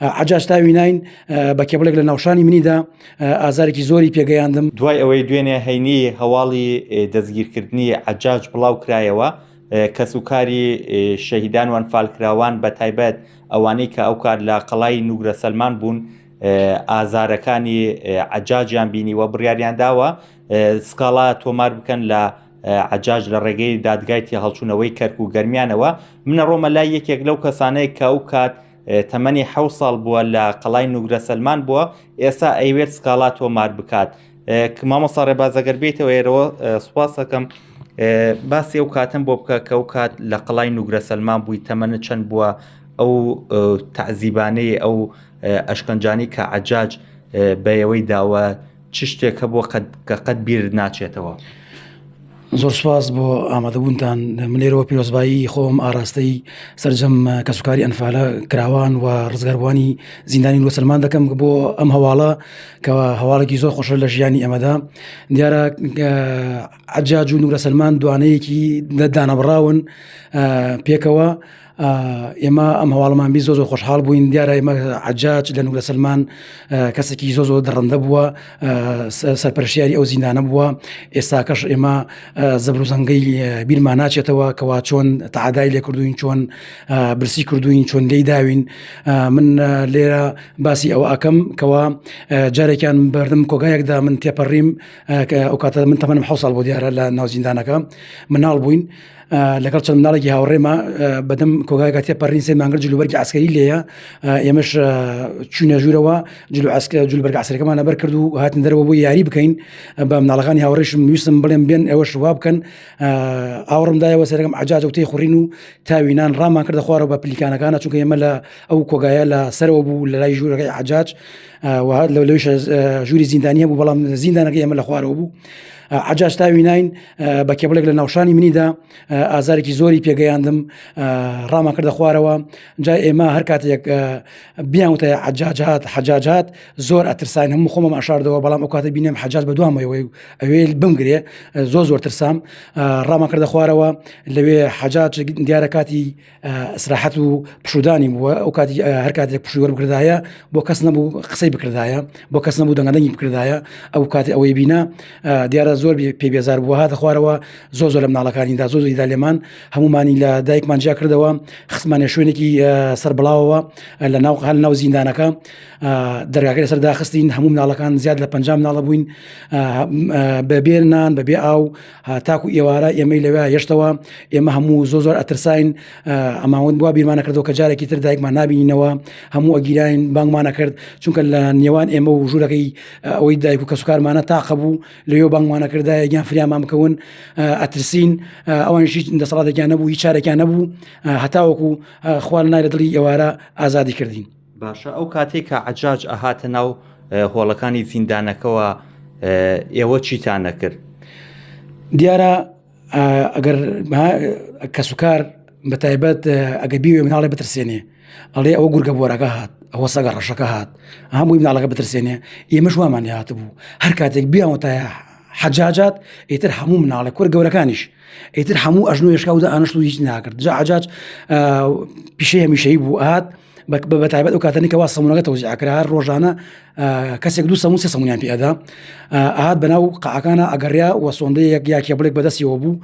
عەجاج تاوی ناین بە کێبڵێک لە ناوشانی منیدا ئازارێکی زۆری پێگەیاندم. دوای ئەوەی دوێنێ هەینی هەواڵی دەستگیرکردنی عەجاج بڵاوکرایەوە، کەسوکاری شەهیدان و ئەنفالکراوان بەتایبەت ئەوانەی کە ئەوکات لە قەڵای نوگرە سەلمان بوون ئازارەکانی عەجاجیان بینیوە بڕیاریان داوە سکاڵا تۆمار بکەن لە عەجاج لە ڕێگەی دادگای تێهەڵچوونەوەی کەرکوک گەرمیانەوە منەڕۆمە لای یەکێک لەو کەسانەیە کە ئەو کات تەمەنی حەو ساڵ بووە لە قەڵای نوگرە سەلمان بووە ئێستا ئەیوێت سکاڵا تۆمار بکات مامۆستا ڕێباز ئەگەر بێتەوە ئێرەوە سوپاسەکەم باسی ئەو کاتم بۆ بکە کە ئەو کات لە قەڵای نوگرە سەلمان بووی تەمەنە چەند بووە ئەو تعزیبانەی ئەو ئەشکەنجانی کە عجاج بەیەوەی داوە چ شتێک هەبووە کە قەت بیرت ناچێتەوە؟ زۆر سوپاس بۆ ئامادەبوونتان من لێرەوە پیرۆزبایی خۆم ئاراستەی سەرجەم کەسوکاری ئەنفالە کراوان و ڕزگاربووانی زیندانی نووە سلمان دەکەم بۆ ئەم هەواڵە کە هەواڵێکی زۆر خۆشە لە ژیانی ئێمەدا دیارە عجاج و نورە سلمان دوانەیەکی دانەبڕاون پێکەوە ئێمە ئەم هەواڵمان بی زۆ زۆر خۆشحاڵ بووین دیارە ئێمە عجاج لە نورە سلمان کەسێکی زۆ زۆر دڕندە بووە سەرپەرشتیاری ئەو زیندانە بووە ئێستاکەش ئێمە زەبر و زەنگەی بیرمان ناچێتەوە کەوا چۆن تەعادای لێ کردوین چۆن برسی کردوین چۆن لێی داوین من لێرە باسی ئەوە ئەکەم کەوا جارێکیان بەردەم کۆگایەکدا من تێپەڕیم ئەو کاتە من تەمەنم حەو ساڵ بۆ دیارە لە ناو زیندانەکە مناڵ بووین لەگەڵ چەند مناڵێکی هاوڕێمە بەدەم کۆگایەکە تێپەڕین سێ مانگرد جلوبەرگی عسکەری لێیە ئێمەش چوینە ژوورەوە جلو عسکە جلوبەرگە عسکەرەکەمان لەبەر کرد و هاتن دەرەوە بۆ یاری بکەین بە مناڵەکانی هاوڕێشم ویستم بڵێم بێن ئێوەش وا بکەن ئاوڕم دایەوە سەرەکەم عجاجە و تێی خوڕین و تاوینان ڕامان کردە خوارەوە بە پلیکانەکانە چونکە ئێمە لە ئەو کۆگایە لە سەرەوە بوو لە لای ژوورەکەی عجاج لەو لەویش ژووری زیندانی هەبوو بەڵام زیندانەکەی ئێمە لە خوارەوە بوو عجاج تاوی ناین بە کێبڵێک لە ناوشانی منیدا ئازارێکی زۆری پێگەیاندم ڕامان کردە خوارەوە جا ئێمە هەر کاتێک بیان وتە عجاج هات حەجاج هات زۆر ئەترساین هەموو خۆمم ئەشاردەوە بەڵام ئەو کاتە بینم حەجاج بە دوامەوەی ئەوێ بمگرێ زۆر زۆر ترسام ڕامان کردە خوارەوە لەوێ حەجاج دیارە کاتی ئیسراحەت و پشودانی بووە ئەو کاتی هەر کاتێک پشووی وەربکردایە بۆ کەس نەبوو قسەی بکردایە بۆ کەس نەبوو دەنگەدەنگی بکردایە ئەو کاتی ئەوەی بینا دیارە زۆر پێ بێزار بووە هاتە خوارەوە زۆر زۆر لە مناڵەکانیدا زۆر زۆریدا لێمان هەمومانی لە دایکمان جیا کردەوە خستمانە شوێنێکی سەر بڵاوەوە لە ناو هەل ناو زیندانەکە دەرگاکە لەسەر داخستین هەموو مناڵەکان زیاد لە 50 مناڵە بووین بەبێ نان بەبێ ئاو تاکو ئێوارە ئێمەی لەوێ هێشتەوە ئێمە هەموو زۆ زۆر ئەترساین ئەماوەند بووە بیرمانە کردەوە کە جارێکی تر دایکمان نبینینەوە هەموو ئەگیراین بانگمانە کرد چونکە لە نێوان ئێمە و ژوورەکەی ئەوەی دایک و کەسوکارمانە تاقە بوو لەوێ بانگمانە کردایە گیان فریامان بکەون ئەترسین ئەوانیش هیچ دەسەڵاتێکیان نەبوو هیچ چارێکیان نەبوو هەتاوەکو خوا نای لە دڵی ئێوارە ئازادی کردین. باشە ئەو کاتەی کە عەجاج ئەهاتە ناو هۆڵەکانی زیندانەکەوە ئێوە چیتان نەکرد؟ دیارە ئەگەر کەسوکار بە تایبەت ئەگە بیوێ مناڵێ بترسێنێ ئەڵێ ئەوە گورگە بۆرەکە هات ئەوە سەگە ڕەشەکە هات هەمووی مناڵەکە بترسێنێ ئێمەش وامان هاتبوو هەر کاتێک بیاوەتایە حەجاجات ئیتر هەموو مناڵێک کوڕ گەورەکانیش ئیتر هەموو ئەژنۆ یشکا و ئەنشت و هیچ ناکرد جا عجاج پیشەی هەمیشەی بوو هات بە تایبەت ئەو کاتەنی کەوا سەمونەکە تەوزیع کرا هەر ڕۆژانە کەسێک دوو سەمون سێ سەمونیان پێ ئەدا ئاهات بەناو قاعەکانە ئەگەڕیا و سۆندەیەک یا کێبڵێک بەدەستیەوە بوو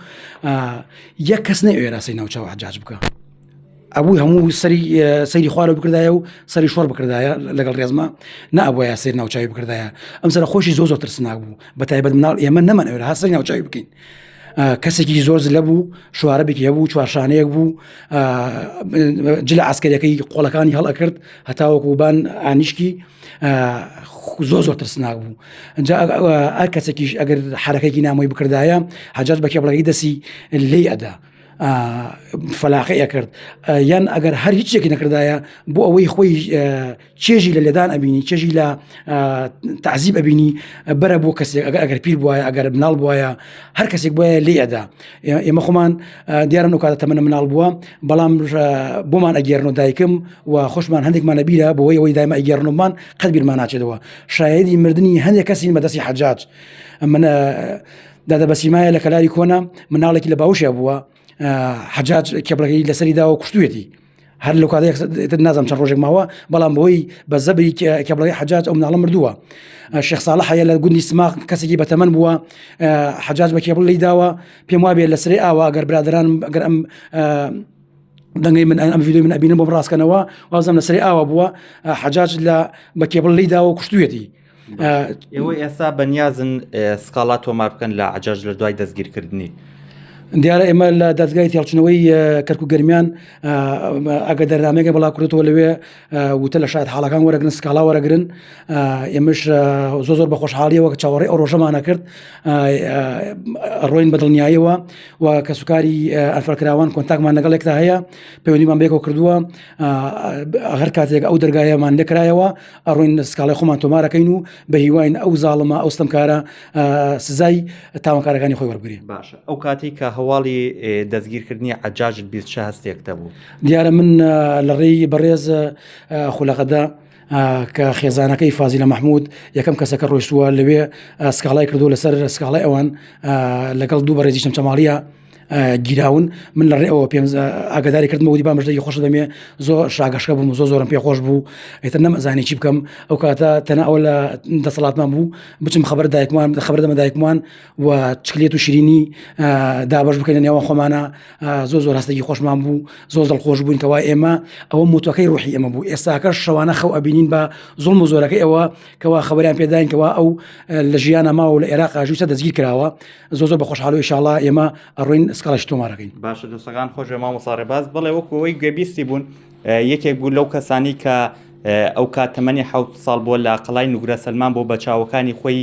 یەک کەس نەیوێرا سەی ناوچاو حەجاج بکە ئەبوو هەموو سەری سەیری خوارەوە بکردایە و سەری شۆڕ بکردایە لەگەڵ ڕێزمە نەبووە سەیر ناوچوی بکردایە ئەم سەر خۆشی زۆر زۆر ترسناک بوو بە تایبەت مناڵ ئێمە نەمان ئەوێرا هەر سەری ناوچوی بکەین کەسێکی زۆر زلە بوو شوارەبێکی هەبوو چوارشانەیەک بوو جلە عسکەرەکەی قۆڵەکانی هەڵ ئەکرد هەتاوەکو بان ئانیشکی زۆر زۆر ترسناک بوو جا ئەر کەسێکیش ئەگەر حرەکەێکی نامۆی بکردایە حەجاج بە کێبڵەکەی دەسی لی ئەدا فەلاقی ئەکرد یان ئەگەر هەر هیچێکی نەکردایە بۆ ئەوەی خۆی چێژی لە لێدان ئەبینی چێژی لە تعزیب ئەبینی بەرە بۆ کەسێک ئەگەر ئەگەر پیر بواە ئەگەر مناڵ بواە هەر کەسێک بواە لێ ئەدا ئێمە خۆمان دیارم ئەو کاتە تەمەنە مناڵ بووە بەڵام بۆمان ئەگەرن و دایکم و خۆشمان هەندێکمان لە بیرە بۆی ئەوەی دایمە ئەگەرنمان قەت بیرمان ناچێتەوە شایدی مردنی هەندێک کەسین بەدەستی حەجاج من دادە بەسیمایە لە کەلاری کۆنە مناڵێکی لە باوشیا بووە حەجاج کێبڵەکەی لەسەری داوە کوشتوێتی. هەر لەو کاتە تر نازانم چەند ڕۆژێک ماوە بەڵام بەهۆی بە زەبری کێبڵەکەی حەجاج ئەو مناڵە مردووە. شێخ ساڵح هەیە لە گوندی سماق کەسێکی بەتەمەن بووە حەجاج بە کێبڵ لی داوە پێم وابێ لە سرەی ئاوا گەر برادران گەر ئەم دەنگی من ئەم ڤیدیۆی من ئەبینم بۆم ڕاستکەنەوە وازم لە سەری ئاوا بووە حەجاج لە بە کێبڵ لی داوە کوشتویەتی. ئێوە ئێستا بەنیازن سکاڵا تۆمار بکەن لە عجاج لە دوای دەستگیرکردنی؟ دیارە ئێمە لە دادگای تێڵچنەوەی کەرکک و گەرمیان ئەگە دەرنامەیەکە بەڵا کردەوە لەوێ وتە لە شاید حاڵەکان وەرەگرن سکاڵا وەرەگرن ئێمەش زۆ زۆر بە خۆشحاڵیەوە کە چاوەڕێ ئەو ڕۆژەمانە کرد ڕۆین بە دڵنیاییەوە و کەسوکاری ئەنفالکراوان کۆنتاکمان لەگەڵ یەکتا هەیە پەیوەندیمان بەیەکەوە کردووە هەر کاتێک ئەو دەرگایەمان لێکرایەوە ئەڕۆین سکاڵای خۆمان تۆمارەکەین و بە هیواین ئەو زاڵمە ئەو ستەمکارە سزای تاوانکارەکانی خۆی وەربگرێ. باشە ئەو کاتەی کە هەواڵی دەستگیرکردنی عەجاجت 20 چ هەستێکت هەبوو؟ دیارە من لە ڕێی بەڕێز خولەقەدا کە خێزانەکەی فازیلە مەحمود یەکەم کەسەکە ڕۆیشتووە لەوێ سکاڵای کردو لەسەر سکاڵای ئەوان لەگەڵ دوو بەڕێزی چەمچەماڵیە گیراون من لە ڕێەوە پێم ئاگداری کردم وتی با مژدەی خۆش دەمێ زۆر شاگەشکە بووم زۆر زۆرم پێخۆش بوو ئێتر نەمەزانی چی بکەم ئەو کاتە تەنها ئەوە لە دەسەڵاتمان بوو بچم خبر دایکمان خبر دەمە دایکمان و چکلێت و شیرینی دابش بکەین لە نێوان خۆمانە زۆر زۆر هەستێکی خۆشمان بوو زۆر دڵخۆش بووین کەوا ئێمە ئەوە موتەکەی ڕوحی ئێمە بوو ئێستاکە شەوانە خەو ئەبینین بە زوڵم و زۆرەکەی ئەوە کەوا خبریان پێداین کەوا ئەو لە ژیانە ماوە لە عێراق ئاژووسە دەستگیر کراوە زۆر زۆر بە خۆشحاڵی ئیشاڵا ئێمە ئەڕۆین سکاڵاش تۆمارەکەین. باشە دەستەکان خۆش بێ مامۆستا ڕێباز بەڵێ وەکو ئەوەی گوێبیستی بوون یەکێک بوو لەو کەسانی کە ئەو کات تەمەنی حەوت ساڵ بووە لە قەڵای نوگرە سەلمان بۆ بە چاوەکانی خۆی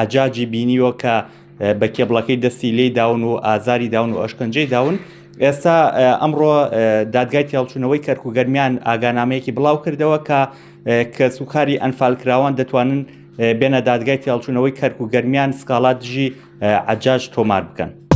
عەجاجی بینیوە کە بە کێبڵەکەی دەستی لێی داون و ئازاری داون و ئەشکەنجەی داون ئێستا ئەمڕۆ دادگای تێڵچوونەوەی کەرکوک گەرمیان ئاگانامەیەکی بڵاو کردەوە کە کەسوکاری ئەنفالکراوان دەتوانن بێنە دادگای تێڵچوونەوەی کەرکوک گەرمیان سکاڵا دژی عەجاج تۆمار بکەن.